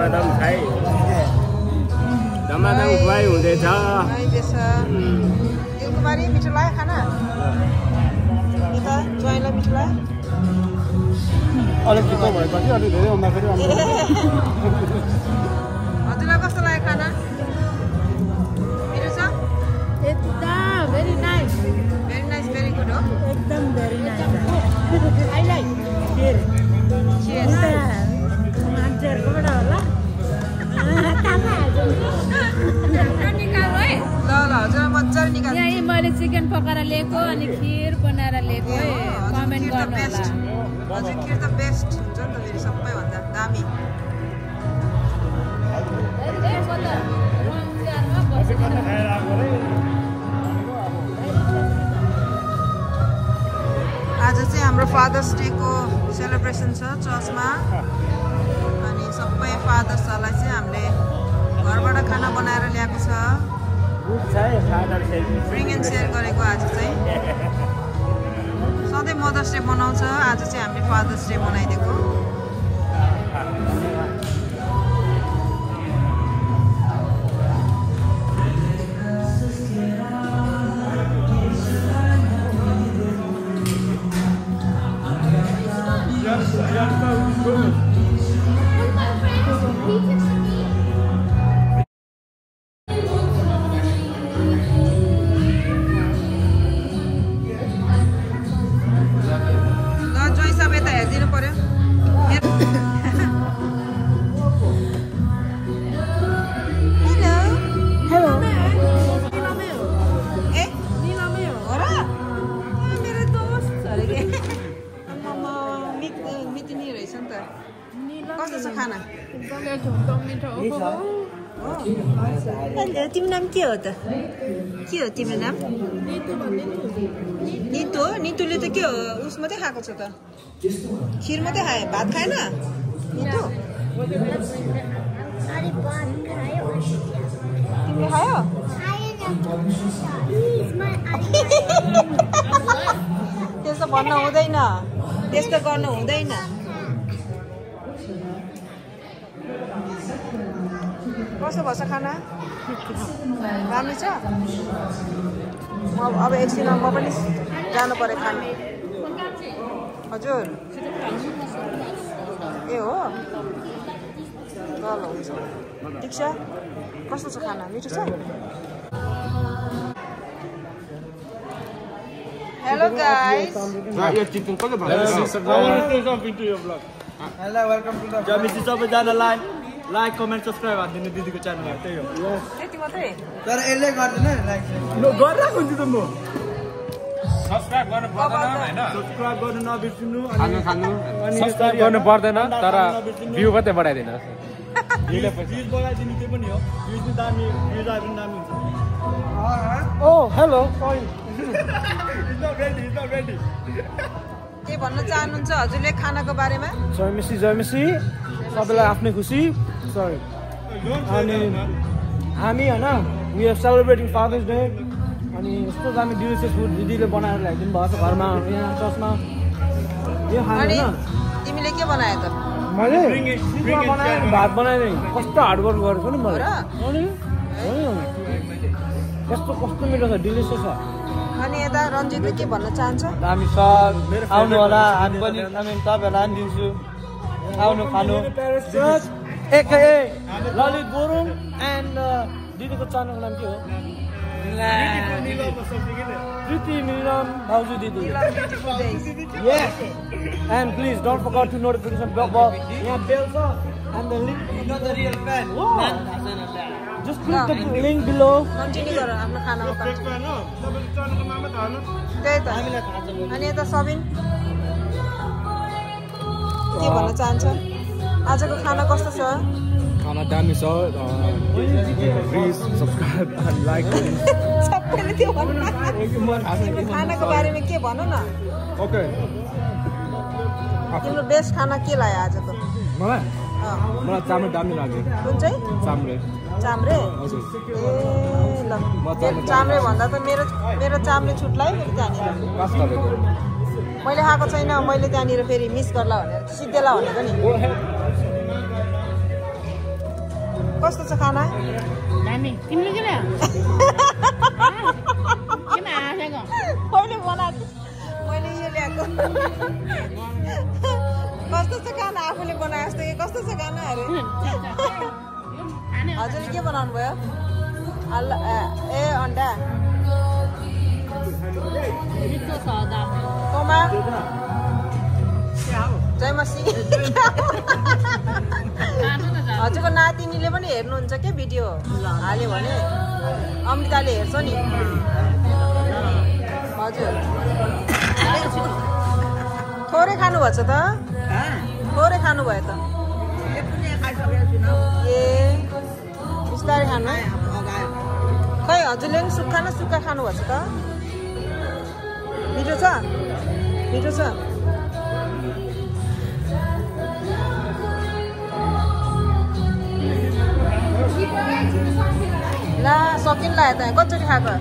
धमाधम खाइ धमाधम खुवाइ हुँदैछ दिलकुमारी मिठो लाग्यो खाना यता ज्वाइँलाई मिठो लाग्यो अलिक चित्त भएपछि अलिक धेरै आउँदाखेरि हजुरलाई कस्तो लाग्यो खाना मिठो छ एकदम भेरी नाइस भेरी गुड हो एकदम very nice I like here मान्छेहरुकोबाट होला ल हजुर मजाले निकाल्नु यहाँ मैले चिकन पकाएर ल्याएको अनि खिर बनाएर ल्याएको है कमेन्ट गर्नु होला हजुर खिर त बेस्ट हुन्छ नि त फेरि सबैभन्दा दामी आज चाहिँ हाम्रो फादर्स डे को सेलिब्रेसन छ चर्चमा अनि सबै फादर्सहरूलाई चाहिँ हामीले घरबाट खाना बनाएर ल्याएको छ ब्रिङ एन्ड सेयर गरेको आज चाहिँ सधैँ मदर्स डे मनाउँछ आज चाहिँ हामीले फादर्स डे मनाइदिएको तिम्रो नाम के हो त के हो तिम्रो नाम नितु हो नितुले त के हो उस मात्रै खाएको छ त खिर मात्रै खायो भात खाएन नितु तिमीले खायो त्यस्तो भन्नु हुँदैन त्यस्तो गर्नु हुँदैन कस्तो भएछ खाना राम्रो छ अब एकछिन म पनि जानु पर्यो खानु हजुर ए हो ल हुन्छ ठिक छ कस्तो छ खाना मिठो छ hello guys hello welcome to the जमिसी सबैजनालाई लाइक कमेन्ट सब्स्क्राइब हान्दिनु दिदीको च्यानलमा त्यही हो त्यति मात्रै तर यसले गर्दैन लाइक गरिरहेको हुन्छ त म सब्स्क्राइब गर्नु पर्दैन हैन सब्स्क्राइब गर्नु नबिर्सिनु अनि सब्स्क्राइब गर्नु पर्दैन तर भ्यू मात्रै बढाइदिनु भ्यू बढाइदिनु त्यो पनि हो भ्यू चाहिँ दामी भ्यू आए पनि दामी हुन्छ oh hello sorry is not ready के भन्न चाहनुहुन्छ हजुरले खानाको बारेमा जयमेसी सबैलाई आफ्नै खुसी सरी अनि हामी हैन we are celebrating father's day अनि यस्तो दामी डिलिसियस फुड दिदीले बनाएर ल्याइदिनु भएको छ घरमा यहाँ चर्चमा यो खाना तिमीले के बनायो त मैले भात बनाएँ कस्तो हार्डवर्क गरेको नि मैले यस्तो कस्तो मिठो छ डिलिसियस छ अनि यता रञ्जितले के भन्न चाहन्छ दामी छ आउनु होला हामी पनि तपाईँहरूलाई पनि दिन्छु आउनु खानु एके ललित गुरुङ एन्ड दिदीको च्यानलको नाम के हो प्रीति निलम भाउजू दिदी yes and please don't forget to notification bell यहाँ बेल छ and the link not the real fan just click the link below continue गर आफ्नो खानामा त्यही त अनि यता सबिन के भन्न चाहन्छ आजको खाना कस्तो छ खाना दामी छ प्लिज सब्स्क्राइब एन्ड लाइक सबैले त्यो भन्नु खानाको बारेमा के भन न ओके तिम्रो बेस्ट खाना के लाग्यो आजको मलाई चाम्रे दामी लाग्यो कुन चाहिँ चाम्रे हजुर ए ल चाम्रे भन्दा त मेरो चाम्रे छुट्लायो फेरि त्यहाँनिर मैले खाएको छैन मैले त्यहाँनिर फेरि मिस गर्ला भनेर सिद्धेला भनेको नि कस्तो छ खाना दामी तिमीले किन किन आएको मैले बनाएको मैले यो ल्याएको कस्तो छ खाना आफूले बनाए जस्तो कि कस्तो छ खाना अरे हजुरले के बनाउनु भयो ए अन्डा कोमा जय मसी हजुरको नातिनीले पनि हेर्नुहुन्छ के भिडियो हाल्यो भने अमृताले हेर्छ नि हजुर थोरै खानुभएछ त थोरै खानुभयो त ए बिस्तारै खानु खै हजुरले पनि सुक्खा न सुक्खा खानुभएछ त मिठो छ मिठो छ ला सकिन ला त कतिचोटि खाएको